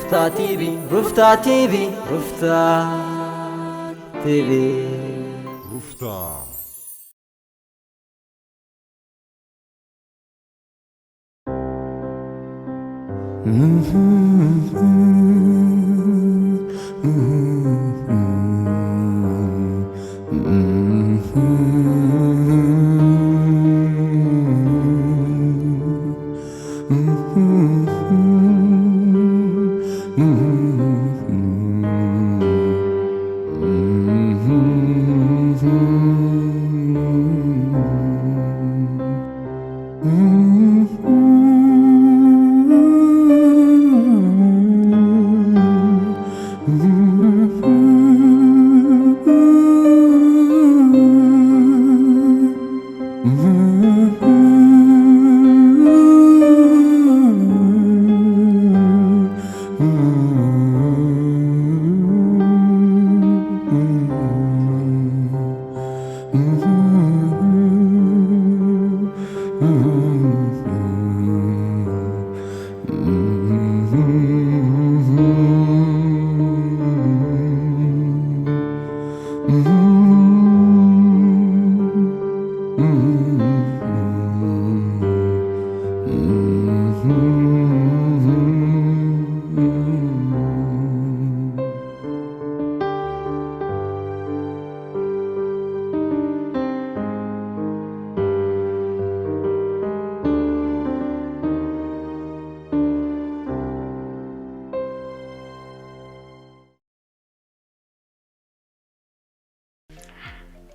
ሩፍታ ቲቪ፣ ሩፍታ ቲቪ፣ ሩፍታ ቲቪ። ሩፍታ።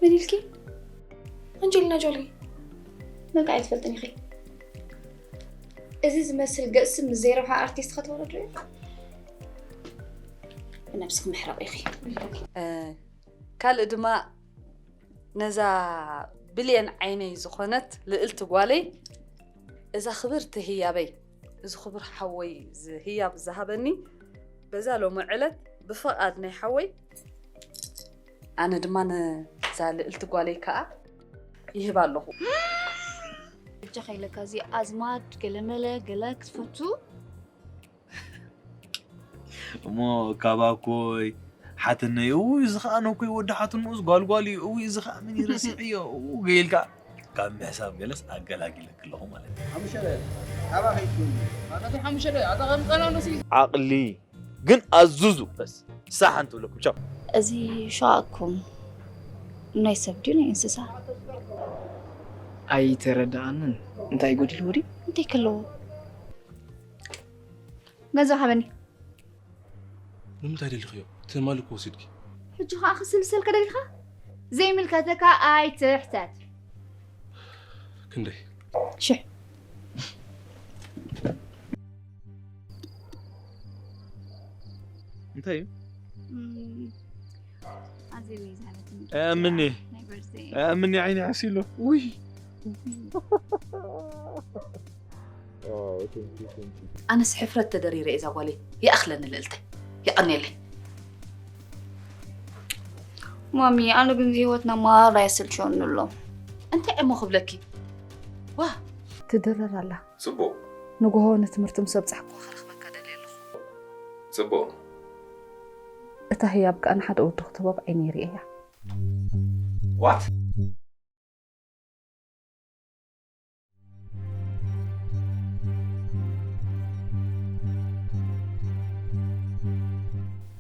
መን ኢልኪ? ኣንጀሊና ጆሊ። በቃ ኣይትፈልጥን ኢኺ። እዚ ዝመስል ገጽ ምስ ዘይረብሓ ኣርቲስት ከተወዳድርዮ? ብነብስኺ ምሕረቕ ኢኺ። እ፣ ካልእ ድማ ነዛ ብልየን ዓይነይ ዝኾነት ልእልቲ ጓለይ፣ እዛ ክብርቲ ህያበይ፣ እዚ ክቡር ሓወይ እዚ ህያብ ዝሃበኒ፣ በዛ ሎሚ ዕለት ብፍቓድ ናይ ሓወይ ኣነ ድማ ነዛ ልእልቲ ጓለይ ከኣ ይህባ ኣለኹ። ብጃኻ ኢለካ፣ እዚ ኣዝማድ ገለመለ ገለ ክትፈቱ? እሞ ካባኮይ ሓትነይ፣ እውይ፣ እዚ ኸኣ ነኮይ ወዲ ሓትንኡስ ጓልጓል እዩ፣ እውይ፣ እዚ ኸኣ ምን ይረስዕ እዮ፣ እው፣ ገይልካ ካብ ምሕሳብ ገለስ ኣገላጊለኪ ኣለኹ ማለት እዩ። ሓሙሽተ ደቂቕ፣ ካባኸይ ትደልዩ? ኣታ ሓሙሽተ ደቂቕ፣ ኣታ ከም ጸላሎሲ። ዓቕሊ ግን ኣዙዙ። በስ፣ ሳሕ ኣንትብለኩም፣ ቻው። እዚ ሸዋእኩም ናይ ሰብ ድዩ ናይ እንስሳ? ኣይተረድኣንን። እንታይ ጎዲልዎ ድዩ? እንታይ ከለዎ? ገንዘብ ሃበኒ። ንምንታይ ደሊኽዮ? ትማሊ እኮ ወሲድኪ። ሕጂ ኸኣ ክስልሰልካ ደሊኻ? ዘይምልከተካ ኣይትሕተት። ክንደይ? ሽሕ። እንታይ እዩ? እም፣ ኣዝየ ዘይዛለትኒ ኣያምኒ። ናይ በርዝደይ። ኣያምኒ ዓይኒ ዓሲሉ። ውይ። ኣነስ ሕፍረት ተደሪረ እዛ ጓለይ ይኣኽለኒ ልእልተይ። የቐንየለይ። ማሚ፣ ኣነ ግን ህይወትና ማራ የስልቸኒ ኣሎ። እንታይ እሞ ክብለኪ? ዋ! ትድረር ኣላ። ጽቡቕ። ንግሆ ንትምህርቲ ምስ ኣብጻሕኩ ክረኽበካ ደልየ ኣለኹ። ጽቡቕ። እታ ህያብ ከኣ ንሓደ ወዲ ክትህቦ ብዓይኒ ይርእያ። ዋት?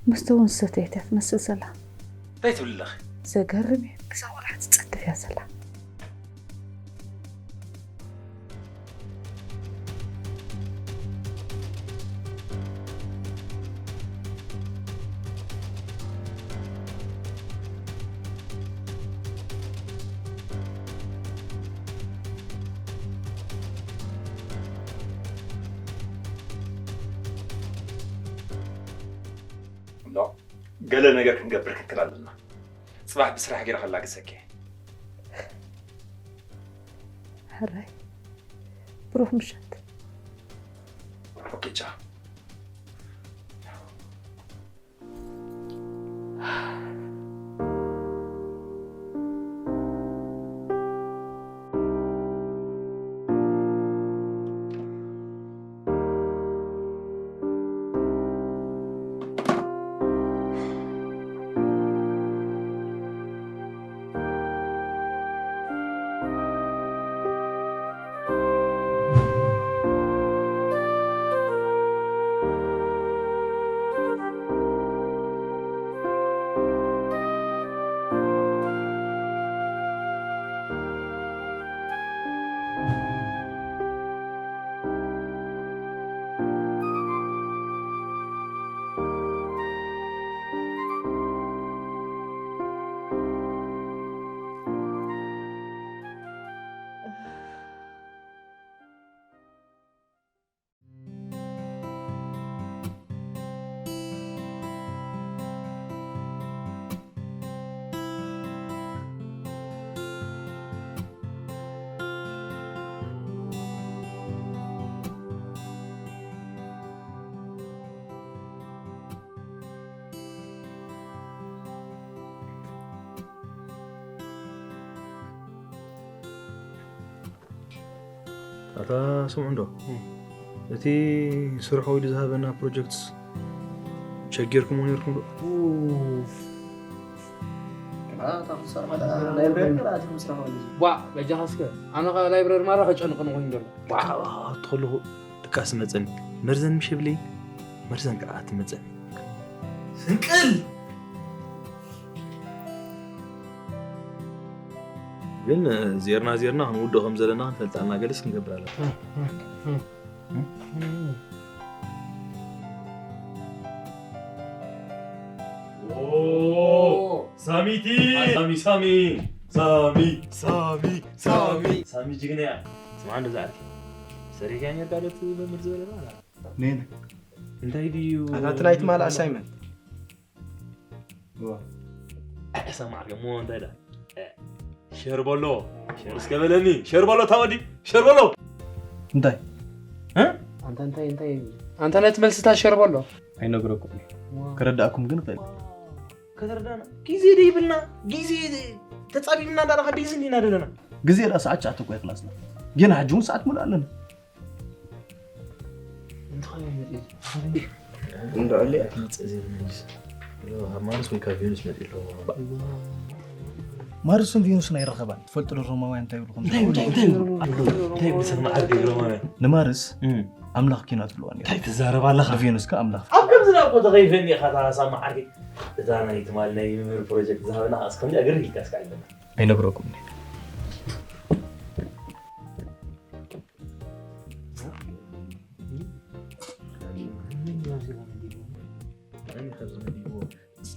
መስተ እውን ዝሰተየት እያ ትመስል ዘላ። እንታይ ትብሊ ኣለኺ? ዘገርም እዩ። እዛ ቆልዓ ትጸድፍ እያ ዘላ። እንዶ፣ ገለ ነገር ክንገብር ክንክል ኣለና። ጽባሕ ብስራሕ ገይረ ከላግሰኪ። ሕራይ፣ ብሩኽ ምሸት። ኦኬ፣ ቻው። ኣታ ስምዑ እንዶ፣ እቲ ስርሖ ኢሉ ዝሃበና ፕሮጀክትስ ሸጊርኩምዎ ነይርኩም ዶ? ላይብረሪ ኣቲኹም ስራሕ ማለት እዩ። ቧዕ በጃኻ እስከ፣ ኣነ ኸኣ ላይብረሪ ማራ ከጨንቕኒ ኮይኑ ዘሎ። ቧዕ ትኸለኹ ድቃስ መጸኒ። መርዘን ምሽ ብለይ፣ መርዘን ከዓ ትመጸኒ። ስንቅል ግን ዜርና ዜርና ክንውድኦ ከም ዘለና ክንፈልጥ ኣለና። ገለስ ክንገብር ኣለና። ሳሚቲ ሳሚ ሳሚ ሳሚ ሳሚ ሳሚ ሳሚ ጅግና እያ። ስምዓ እንደዛ ኣልኪ ሰሪሕያ ነርካ ዶ እቲ መምህር ዝበለና ኣላ? ኔን እንታይ ድዩ ኣታ እቲ ናይ ትማል ኣሳይመንት ሰማዕከ እሞ እንታይ ዳ ሸር በሎ ሸር እስከ በለኒ ሸር በሎ ታወዲ ሸር በሎ እንታይ እ? ኣንታ እንታይ እንታይ ኣንታ ነቲ መልስታት ሸር በሎ ኣይነግረኩም ከረዳእኩም ግን ኽእል ከተረዳና ግዜ ደይብልና ግዜ ተጻቢብና እንዳረኻ ቢዚ እንዲና ዘለና ግዜ ዳ ሰዓት ሸዓተ እኮ ይኽላስና ጌና ሕጂ እውን ሰዓት ሙሉእ ኣለና እንዳ ኣለ ኣትመጽእ ዘይብሉ እንዲስ ማርስ ወይ ካብ ቬኑስ መጺ ኣለዎ ማርስን ቬኑስን ኣይረኸባን ትፈልጡ ዶ ሮማውያን እንታይ ይብሉ ከም እንታይ እንታይ እንታይ እንታይ እንታይ ብሰብ መዓር ገይሮም ኣነ ንማርስ ኣምላኽ ኪናት ብለዋ ነይሩ እንታይ ትዛረብ ኣለኻ ንቬኑስ ከ ኣምላኽ ኣብ ከምዚ ናብ ኮተ ከይፈኒ ኢኻ ታራሳ መዓርከይ እዛ ናይ ትማል ናይ ምምህር ፕሮጀክት ዝሃበና ኣስ ከምዚኣ ግርህ ኢልካ እስካ ኣለና ኣይነግረኩም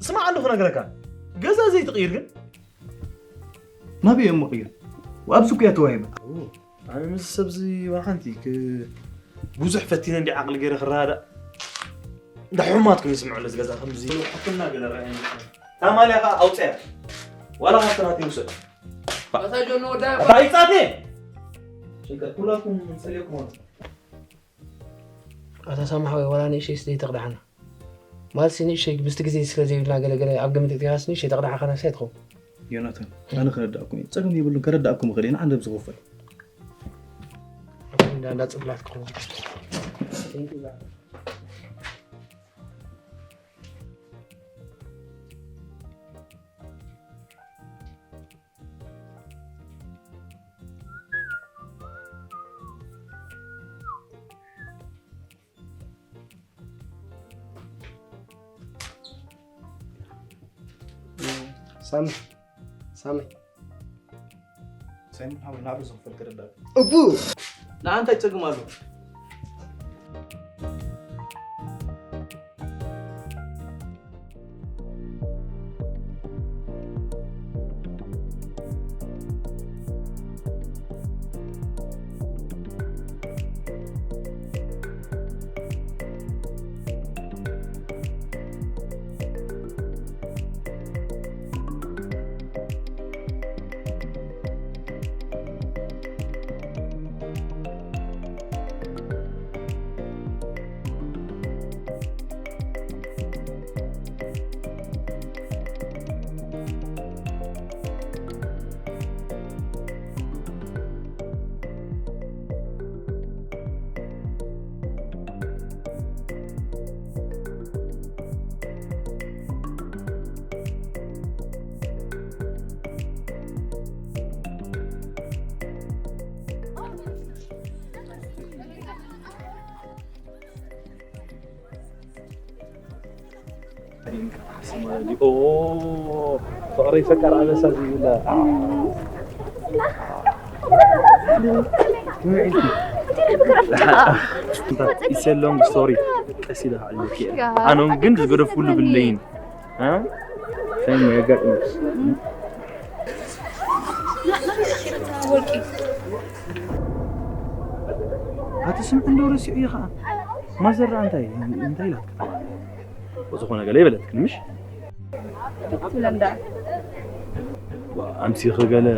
ስማዕ እንዶ ክነግረካ ገዛ ዘይትቕይር ግን ናበይ እዮም ምቕይር ኣብዚ ኩያ ተዋሂበ ኣነ ምስ ሰብዚ ዋላ ሓንቲ ብዙሕ ፈቲነ እንዲ ዓቕሊ ገይረ ክረዳእ እንዳ ሕሙማት ከም ይስምዑ ለዚ ገዛ ከምዚ ሕክምና ገለ ረኣየ ታማልያ ከዓ ኣውፅያ ዋላ ካብቲ ናተይ ውሰድ ኣታ ጆኖ ወዳ ኣታ ኣይፃቴ ሽንቀት ኩላኩም ፀሊእኩም ኣታ ሳማሓወይ ዋላ ንእሽተይ ስደይ ተቕዳሓና ማለት ንእሽተይ ምስቲ ግዜ ስለ ዘይብልና ገለገለ ኣብ ግምት እቲኻስ ንእሽተይ ተቕዳሓ ከናሳ ይትኸውን ዮናታን ኣነ ክረዳእኩም እየ ፀገም የብሉን ከረዳእኩም እኽእል እየ ንዓንደብ ዝኽፈል እንዳ ጽላት ክኸውን ሳሚ ሳሚ ሳይሞን ሓወይ ናብኡ ዝኽፈል ክርዳእ እቡ ንዓ እንታይ ጸግም ኣሎ ፍቕረይ ፈቃር ኣበሳ ዝብላ ኢሰ ሎንግ ስቶሪ ቀስ ኢለ ክዕልለኪ እየ ኣኖም ግን ዝገደፍኩሉ ብለይን እ? እንታይ እሞ የጋጥም ኣቲ ስምዒ እንዶ ረሲዑ እዩ ኸዓ ማዘራ እንታይ እንታይ ኢላትካ ተባለ ዝኾነ ገለ ይበለትክን ምሽ ትብለ እንዳ ኣምሲኺ ገለ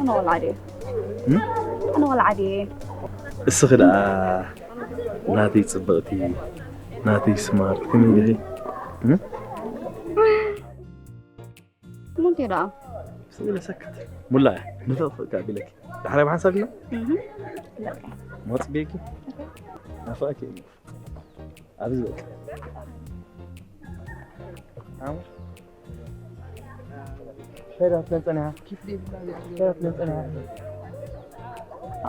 ኣነ ወላዲ ኣነ ወላዲ እስኺ ደኣ ናተይ ጽብቕቲ ናተይ ስማርት ከመይ ኢኺ ሙንቴ ደኣ ስለ ሰክት ሙላ ንፈቕፍቅ ኣቢለኪ ዳሕራይ ብሓንሳብ ኢና መጽ ቤኪ ናፍቐኪ እዩ ኣብዚ በቃ ኣሙ ሸራት ለንጸንያ ሸራት ለንጸንያ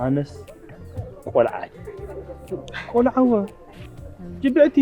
ኣነስ ቆልዓ ቆልዓወ ጅብዕቲ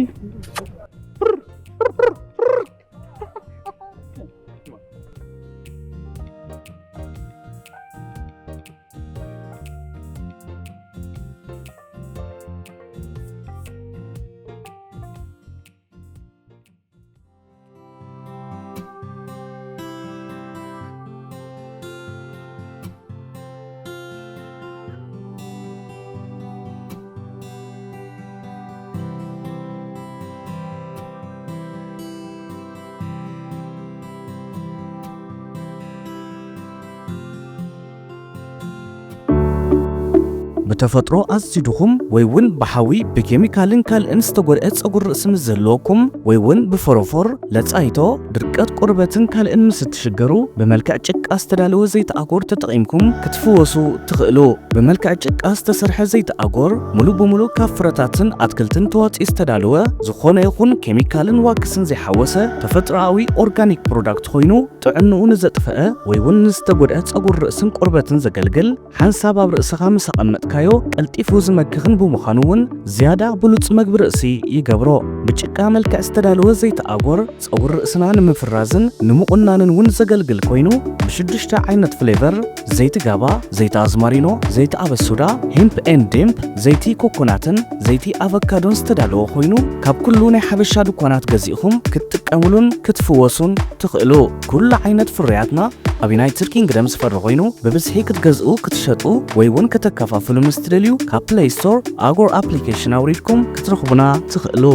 ብተፈጥሮ ኣዝዩ ድኹም ወይ እውን ብሓዊ ብኬሚካልን ካልእን ዝተጎድአ ጸጉሪ ርእሲ ምስ ዝህልወኩም ወይ እውን ብፎሮፎር፣ ለጻይቶ፣ ድርቀት ቆርበትን ካልእን ምስ እትሽገሩ ብመልክዕ ጭቃ ዝተዳለወ ዘይቲ ኣጎር ተጠቒምኩም ክትፍወሱ ትኽእሉ። ብመልክዕ ጭቃ ዝተሰርሐ ዘይቲ ኣጎር ሙሉእ ብሙሉእ ካብ ፍረታትን ኣትክልትን ተዋፂኡ ዝተዳለወ ዝኾነ ይኹን ኬሚካልን ዋክስን ዘይሓወሰ ተፈጥሮኣዊ ኦርጋኒክ ፕሮዳክት ኮይኑ ጥዕንኡ ንዘጥፈአ ወይ እውን ንዝተጎድአ ጸጉሪ ርእስን ቆርበትን ዘገልግል ሓንሳብ ኣብ ርእስኻ ምስ ኣቐመጥካዮ ቀልጢፉ ዝመክኽን ብምዃኑ እውን ዝያዳ ብሉጽ መግቢ ርእሲ ይገብሮ። ብጭቃ መልክዕ ዝተዳለወ ዘይቲ ኣጎር ጸጉሪ ርእስና ንምፍራዝን ንምቑናንን እውን ዘገልግል ኮይኑ ብሽዱሽተ ዓይነት ፍሌቨር ዘይቲ ጋባ፣ ዘይቲ ኣዝማሪኖ፣ ዘይቲ ኣበሱዳ፣ ሄምፕ ኤንድ ዴምፕ፣ ዘይቲ ኮኮናትን ዘይቲ ኣቨካዶን ዝተዳለወ ኮይኑ ካብ ኩሉ ናይ ሓበሻ ድኳናት ገዚእኹም ክትጥቀምሉን ክትፍወሱን ትኽእሉ። ኩሉ ዓይነት ፍርያትና ኣብ ዩናይትድ ኪንግደም ዝፈሪ ኮይኑ ብብዝሒ ክትገዝኡ ክትሸጡ ወይ እውን ከተከፋፍሉ ምስ ትደልዩ ካብ ፕለይ ስቶር ኣጎር ኣፕሊኬሽን ኣውሪድኩም ክትረኽቡና ትኽእሉ።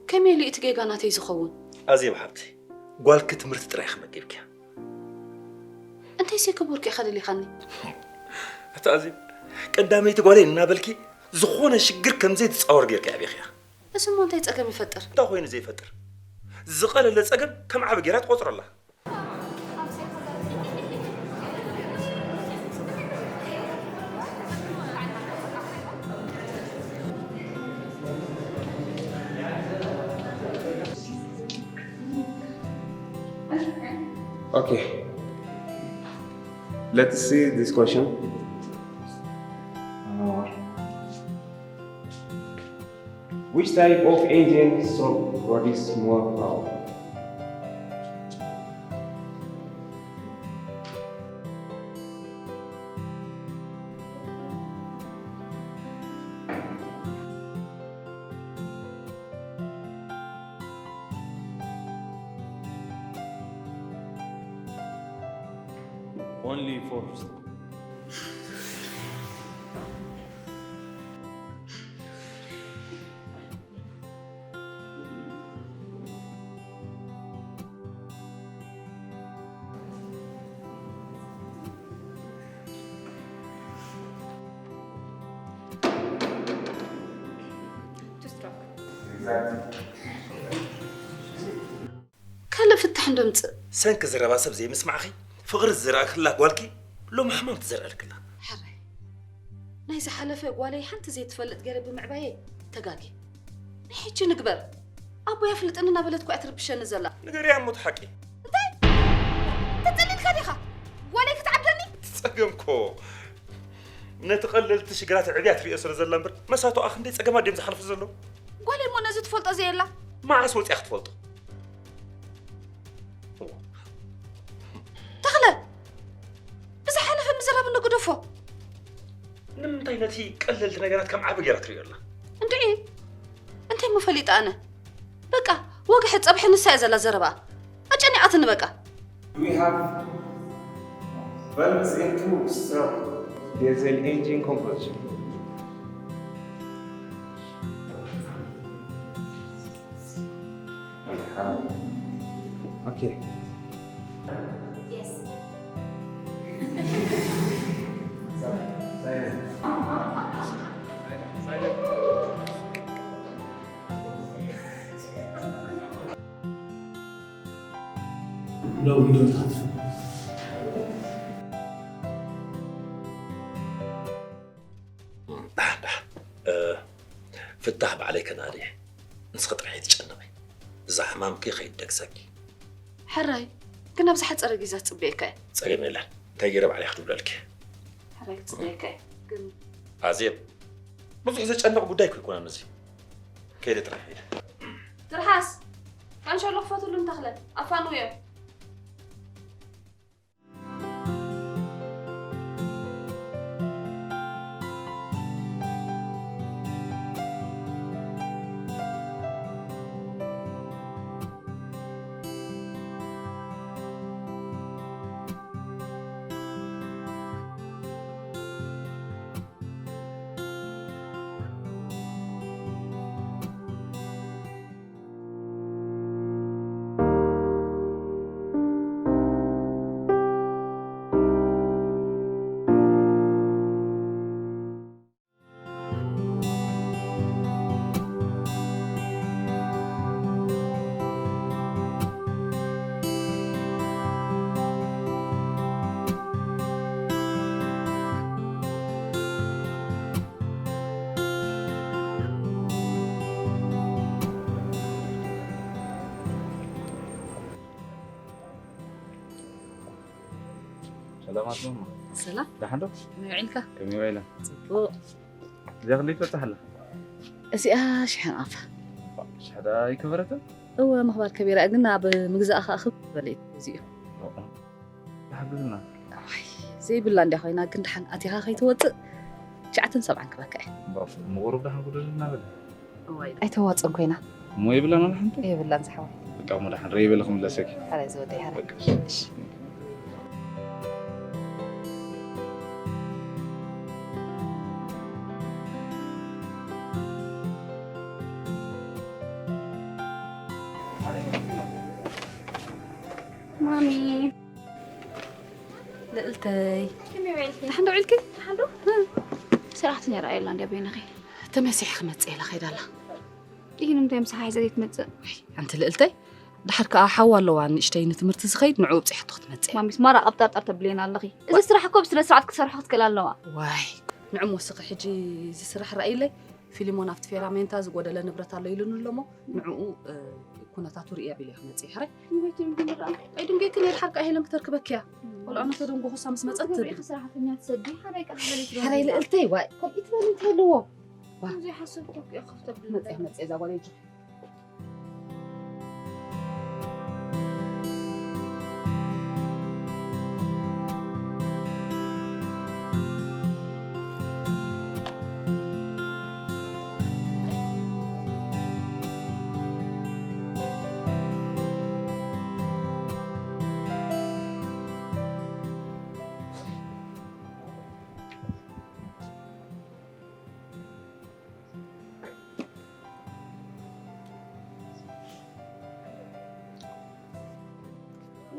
ከመይ ኢሉ እቲ ጌጋ ናተይ ዝኸውን? ኣዜብ ሓብተይ፣ ጓልኪ ትምህርቲ ጥራይ ኢኺ መጊብክያ። እንተይሲ ክቡርኪ ኢኻ ደሊኻኒ? ኣታ ኣዜብ፣ ቀዳመይቲ ጓለይ እናበልኪ ዝኾነ ሽግር ከም ዘይትጻወር ጌርኪ ኣዕቢኽያ። እሱ እሞ እንታይ ጸገም ይፈጥር? እንታይ ኮይኑ ዘይፈጥር? ዝቐለለ ጸገም ከም ዓቢ ጌራ ትቆጽረላ። Okay. Let's see this question. Uh, which type of engine stroke produce more power? Only for ካልእ ፍታሕ እንዶ ምጽእ። ሰንኪ ዝረባ ሰብ ዘይምስማዕኺ ፍቕሪ ዝዘራእክላ ጓልኪ ሎሚ ሕማም ትዘርኣልክላ። ሕራይ ናይ ዝሓለፈ ጓለይ ሓንቲ ዘይትፈልጥ ገይረ ብምዕባየይ ተጋግየ። ናይ ሕጂ ንግበር። ኣቦይ ኣፍልጥኒ እናበለት እኮ እያ ትርብሸኒ ዘላ። ንገርያ እሞ እቲ ሓቂ። እንታይ? ተጸሊልካ ዲኻ? ጓለይ ክትዓብደኒ? ትጸገምኮ ነቲ ቀለልቲ ሽግራት ዕብያ ትርእዮ ስለ ዘላ እምበር መሳቱ ኣኽንደይ ጸገማት ድዮም ዝሓልፉ ዘለዉ? ጓለይ እሞ ነዚ ትፈልጦ ዘየላ? መዓስ ወጺኣ ክትፈልጦ? ተኽለ ብዝሓለፈ ምዝራብ እንዶ ግደፎ። ንምንታይ ነቲ ቀለልቲ ነገራት ከም ዓቢ ገይራ ትርእዮ ኣላ? እንድዒ እንታይ እሞ ፈሊጠ ኣነ? በቃ ወግሐ ጸብሐ ንሳ እያ ዘላ ዘረባኣ ኣጨኒቓትኒ በቃ። We have valves into stroke diesel engine combustion. Okay. ለዊዶታት ፍታሕ ባዕለይ ከናድየ ንስኺ ጥራሕ ኣይትጨነቒ። እዛ ሕማምኪ ከይትደግሰኪ። ሕራይ ግን ኣብ ዝሓጸረ ግዜ ክጽበየካ እየ። ጸገም የለን። እንታይ ገይረ ባዕለይ ክድውለልኪ። ሕራይ ክጽበየካ እየ። ግን ኣዜብ ብዙሕ ዘጨንቕ ጉዳይ እኮ ኣይኮነን እዚ። ከይደ ጥራሕ ኢለ። ትርሓስ ካንሸሎ ክፈትሉ እንተኽለ ኣፋንውዮ። ሰላማት ማማ። ሰላም። ደሓን ዶ? ከመይ ውዒልካ? ከመይ ውዒላ? ጽቡቕ። እዚኣ ክንደይ ትበጽሕ ኣላ? እዚኣ ሽሕን ኣፋ። ሽሕዳ ኣይከበረትን? እወ ምኽባር ከቢራ ግን ኣብ ምግዛእ ከኣ ክብ ዝበለ እዩ እዚኡ። ተሓግዝና። ኣይ ዘይብላ እንድያ ኮይና ግን ደሓን ኣቲኻ ከይትወጽእ ትሽዓተን ሰብዓን ክበካ እየ። ምቑሩብ ደሓን ጉደልና በል። እዋይ ኣይተዋጽእን ኮይና። እሞ የብላን ወላ ሓንቲ? የብላን ዝሓወይ። በቃ እሞ ደሓን ረይ በለ ክምለሰኪ። ሕራይ ዝወደይ ሕራይ። በቃ። እሺ። ማሚ ልእልተይ ከመይ ውዒልኪ? ደሓን ዶ ውዒልኪ? ደሓን ዶ? ሰራሕተኛ ረኣየላ እንድያ በይንኺ። ተመሲሐ ክመጽእ ኢለ ከይደ ኣላ። ይህ ንምንታይ ምሳሕ ሒዘ ዘይትመጽእ? ኣንቲ ልእልተይ ድሓር ከኣ ሓዋ ኣለዋ ንእሽተይ ንትምህርቲ ዝኸይድ ንዕኡ ኣብጺሓቶ ክትመጽእ እያ። ማሚስ ማራ ቀብጣርጣር ተብልየና ኣለኺ። እዚ ስራሕ እኮ ብስነ ስርዓት ክትሰርሖ ክትክእል ኣለዋ። ዋይ ንዕሞ ስኺ ሕጂ እዚ ስራሕ ረኣይለይ ፊሊሞን ኣብቲ ፌራሜንታ ዝጎደለ ንብረት ኣሎ ኢሉኒ ኣሎ እሞ ንዕኡ ኩነታቱ ርእየ ቢለ ክመጽእ ሕራይ። እንዴት እንዴት? ኣይድንገይክን እየ፣ ድሓር ከኣ ሄለን ክተርክበኪ እያ። ቆልዓ ነተደንጎ ክሳ ምስ መጸት ትብል። ሰራሕተኛ ትሰዲ፣ ሓራይ ከኣ ሓራይ ልእልተይ፣ ዋይ፣ ከምኡ ትበሊ እንታይ ኣለዎ? ዋ። ዘይሓሰብኩ እኮ እየ ከፍተብሉ። መጽያ፣ መጽያ፣ እዛ ጓለይ።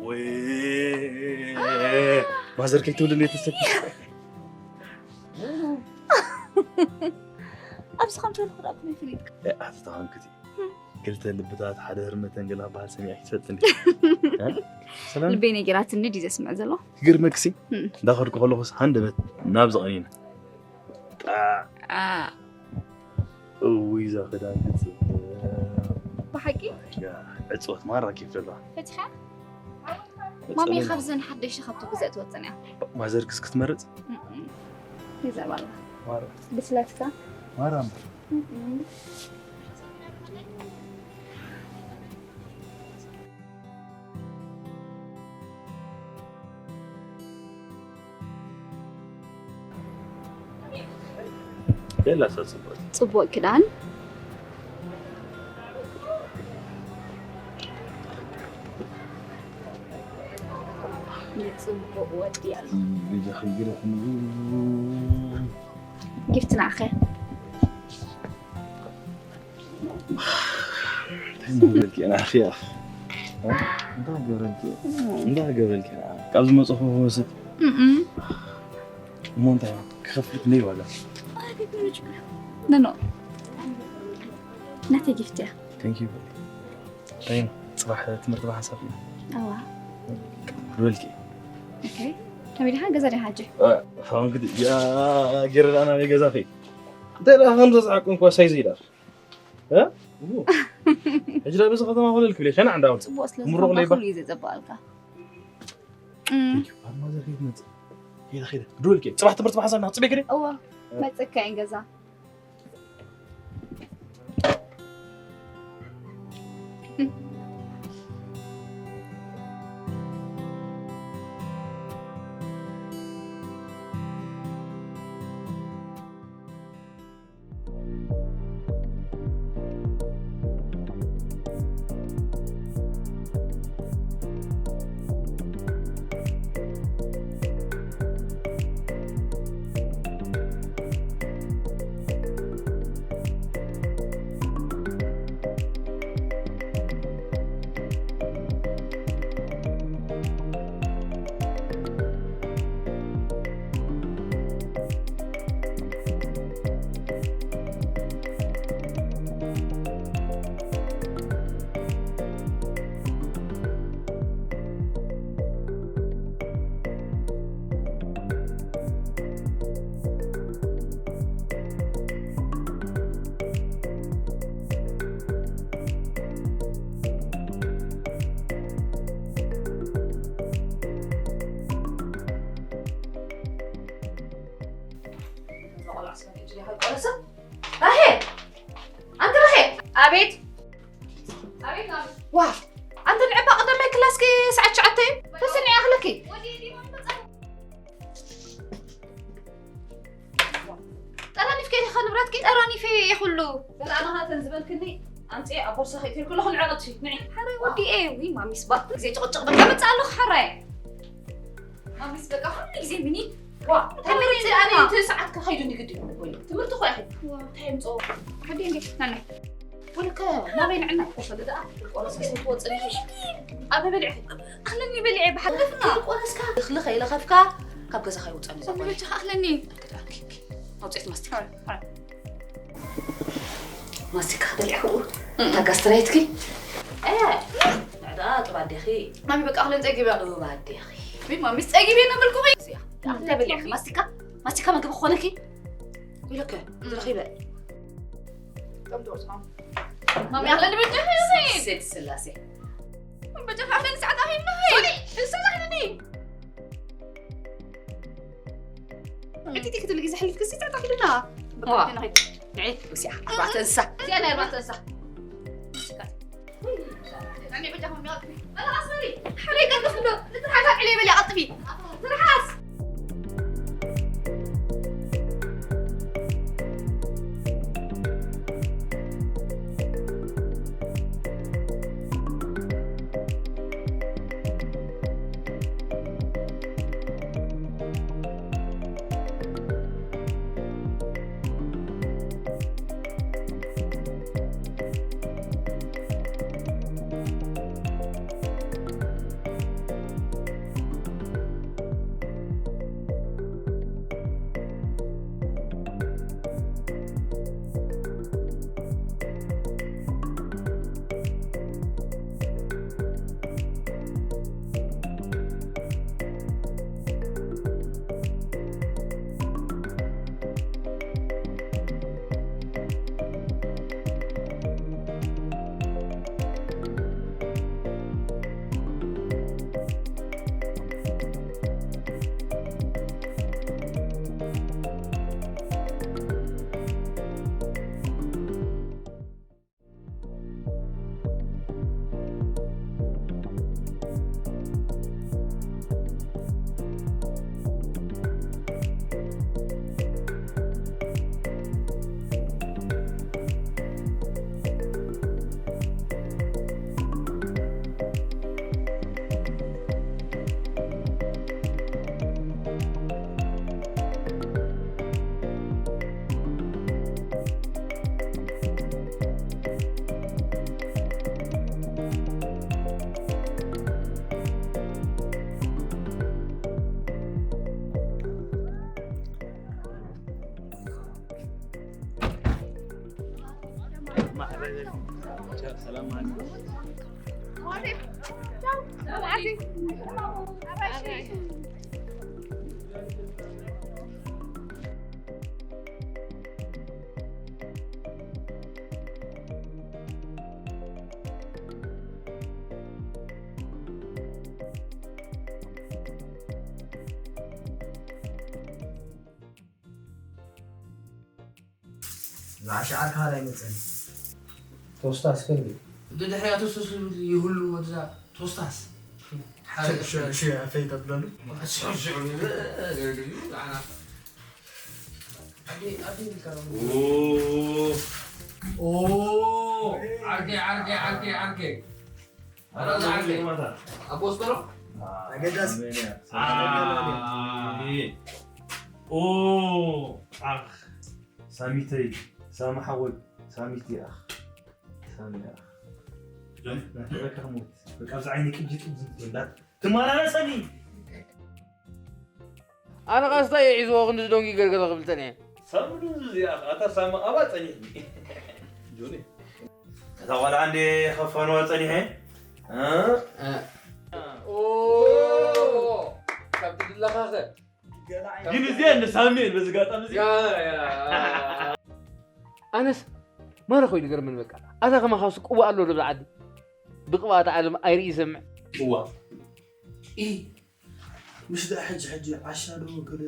ወይ ማዘር ከይትውልድ እየ ተሰኪ። ኣብዚ ከም ትበልኩ ደኣ ብኸመይ ፍሊጥካ? ኣቲ ተኾንክቲ ክልተ ልብታት ሓደ ህርመተን ገላ በሃል ሰሚዐ ይትፈልጥ እንዲ። ሰላም ልበይ ነጊራትኒ ድዩ ዘስምዕ ዘሎ? ክገርመክሲ እም። እንዳኸድኩ ከለኹስ ሃንደበት ናብ ዝቐኒነ። ጣ ኣ እውይ እዛ ክዳን ክትፅብቅ። ብሓቂ? ያ፣ ዕፅወት ማራ ኬፍ ዘለዋ። ፈቲኻ? ማሚ እፅወት። ካብዘን ሓደሽቲ ካብቶ ግዘ ትወፅን እያ። ማዘርክስ ክትመርፅ? እም። ይዘባላ። ማራ። ብስለትካ? ማራ። እም። የላ ሰ ጽቡቅ። ጽቡቅ ክዳን። ጽቡቅ ወዲ ኣሎ። ግዛኺ ግረፍኒ። ጊፍት ንዓኸ። እንታይ ምበልኪ ኣና ኣኽያ? እ? እንታይ ገበረልኪ? እንታይ ገበረልኪ? ካብ ዝመጽኹ ክወስድ? እም። እሞ እንታይ ክኸፍልክ ነይ ዋጋ? ኖ፣ ኖ። ናተይ ጊፍት እያ። Thank you። እንታይ ጽባሕ ትምህርቲ ብሓንሳብ እዩ? ኣዋ። ክብልኪ። ኦኬ። ከመይ ዲኻ? ገዛ ዲኻ ሕጂ? እ፣ ፋውን ግዲ፣ ያ፣ ገይረ ደኣ ናበይ ገዛ ኸይድ? እንታይ ደኣ ከም ዘጽዓቁ እንኳ ሳይዝ ይላል። እ? ሕጂ ዳኣ በዚ ከተማ ኮለል ክብል እየ፣ ሸናዕ እንዳበልኩ። ጽቡቕ ስለ ምሩቕ ዝኾንካ ለይባ። ኩሉ ግዜ ጽቡቕ ኣልካ። እም። Thank you። ኣብ ማዘር ከይትመጽእ። ከይደ፣ ከይደ። ድወልኪ። ጽባሕ ትምህርቲ ብሓንሳብ ኢና። ጽበይ ክደ? እዋ፣ እ። መጸካ እየ ገዛ። ራሄል! ኣንቲ ራሄል! ኣቤት! ኣቤት፣ ኣቤት! ዋ! ኣንቲ ንዕባ ቀዳማይ ክላስኪ ሰዓት ትሽዓተ እዩ? ተስንዒ ኣኽለኪ? ጠራኒፍኪ ዲኻ ንብረትኪ? ጠራኒፈ እየ ኩሉ። በል ኣነ ኸኣ እተን ዝበልክኒ ኣምጽኤ ኣብ ቦርሳኺ እተልኩ ኣለኹ ንዕቐትሺ። ንዒ። ሓራይ ወዲኤ። ውይ፣ ማሚስ ባ ግዜ ጭቕጭቕ በቃ መጽእ ኣለኹ ሓራይ። ማሚስ በቃ ኩሉ ግዜ ምኒ። ዋ፣ እንታይ ትምህርቲ መጽእ ኣነ ኣለኻ? እቲ ሰዓት ከኸይዱኒ ግዲ። ወይ ትምህርቲ እኮ ኢኺ። ዋ። እንታይ የምጽኦ? ሓዲ እንዴ? ናኒ። ወልከ ናበይ ንዕና? ወሰደ ደኣ። ቆረስ ክሰይ ትወጽእ ኢኺ። ኣበይ በሊዕኺ? ኣኽለኒ በሊዐ ብሓለፍና። ቆረስካ እኽሊ ከይለኸፍካ ካብ ገዛ ከይወጽኣኒ ኣኽሊ ዘኾነ። በልካ ኣኽለኒ። ኣውጽኤት ማስቲካ። ማስቲካ በሊዕክኡ? እም። እታ ጋስትራይትኪ? እ፣ ንዕዳ ጥባ ኣዴኺ። ማሚ በቃ ኣኽለን ጸጊበ። ጥባ ኣዴኺ። ዊ ማሚ ጸጊበ ነብልኩኺ። እዚኣ። እንታይ በሊዕኪ? ማስቲካ? ማስቲካ ምግቢ ክኾነኪ? ኢለከ፣ እም። ረኺበ። ከም ትወጽኦ። ማሚ ኣኽለኒ በጃኺ። ሴት ስላሴ። በጃኺ ኣኽለኒ ሰዓት ኣኺልና። ሶሪ፣ ሰዓት ኣኺልና። ዕጥይቲ ክትብሊ ግዜ ሕልፍ ግዜ ጸጥታ ኪድና። በቃ ዋ። ኪድና ኸይድ። ንዒ። እዚኣ ኣርባዕተ እንስሳ። እዚኣ ናይ ኣርባዕተ እንስሳ። ንዒ በጃኹም ሚያት። በላ ኣስመሪ። ሓደ ይቀልጥፍ እንዶ። ንትርሓስ ኣልዒለ ይበል ይቐጥፊ። ትርሓስ። ዝዓሻ ዓርካ ካልኣይ መጸኒ። ቶስታስ ከልቢ። ድድሕሪያ ቶስታስ ይብሉ ወድዛ ቶስታስ። ሓደ ሸ-፣ ሸ-፣ ሸ-፣ ኣፈይ ተብለሉ። ሽዑ፣ ሽዑ፣ ገርግር እዩ፣ ንዓና። ኣበይ፣ ኣበይ ኢልካ ነው? ኦ። ኦ። ዓርከይ፣ ዓርከይ፣ ዓርከይ፣ ዓርከይ። ኣረ፣ ዓርከይ። ኣቦ ስጠሮ? ኣገዳሲ። ኣሜን። ኦ። ኣኽ። ሳሚተይ፣ ሳሚ ሓወይ፣ ሳሚቲ ኣኽ። ሳሚ ኣኽ። ናፍቀካ ክሞት። በቃ፣ ኣብዚ ዓይኒ ቅጂ ቅጂ ትብላት። ትመላለሰኒ። ኣነ ኸስታ እየ ሒዝዎ ክንዲ ደንጊ ገርገር ክብል ጸኒሐ። ሳሚ ድንዙዝ እያ። ኣታ ሳሚ ኣባ ጸኒሕኒ። ጆኒ። እታ ቆልዓ እንዴ ከፈንዋ ጸኒሐ። እ? እ። ኦ! ካብ ትድለኻ ኸ? ግን እዚኣ እንደ ሳሚ እየ በዚ ጋጣሚ እዚ። ያ፣ ያ። ኣነስ ማራ ኮይኑ ገርምን በቃ። ኣታ ከማኻስ ቅቡእ ኣሎ ዶ ብዓዲ? ብቅብኣት ዓለም ኣይርኢ ይሰምዕ። እዋ። ኢ፣ ምሽ ደኣ ሕጂ ሕጂ ዓሻ ዶ ክደ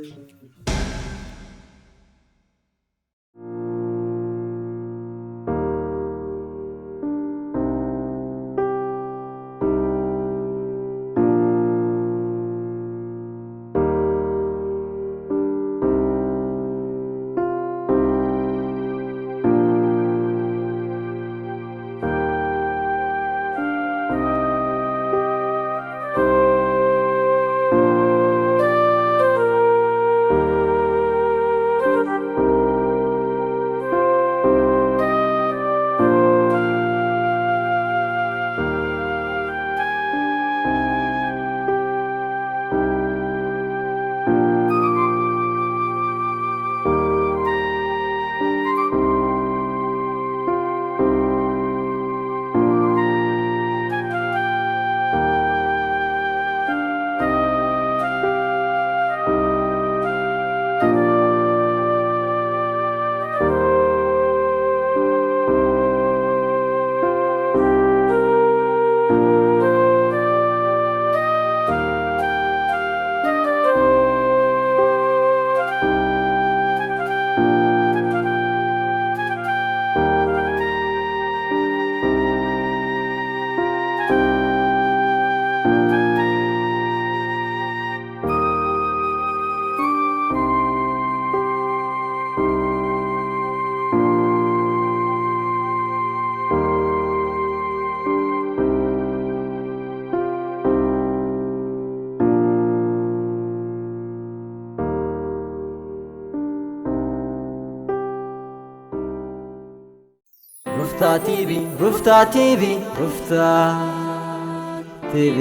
ሩፍታ ቲቪ፣ ሩፍታ ቲቪ፣ ሩፍታ ቲቪ።